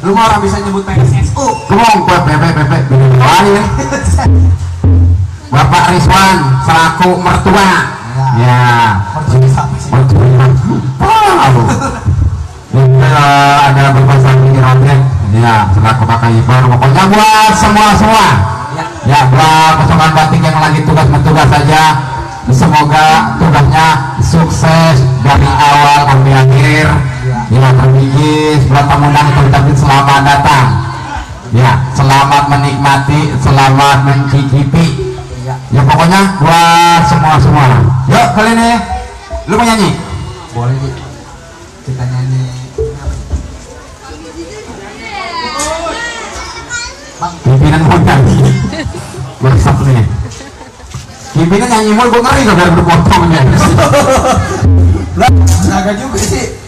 Lu mau orang bisa nyebut PSSU. Ngomong ya. Bapak Rizwan selaku mertua. Ya. Mertua siapa sih? Mertua. Tahu. Ini ada Bapak Sandi Rodet. Ya, selaku kakak ipar. Pokoknya buat semua. Ya, buat pasangan batik yang lagi tugas saja. Semoga tugasnya sukses dari awal sampai akhir. Ya, terbigis buat tamunan ucapin selamat datang. Ya, selamat menikmati, selamat mencicipi. Ya pokoknya buat semua. Yuk kali ini, lu mau nyanyi? Boleh nih. Kita nyanyi. Pimpinan mau nyanyi. Masak nih. Pimpinan nyanyi mau gue ngeri gak biar berpotongnya. Lah, naga juga sih.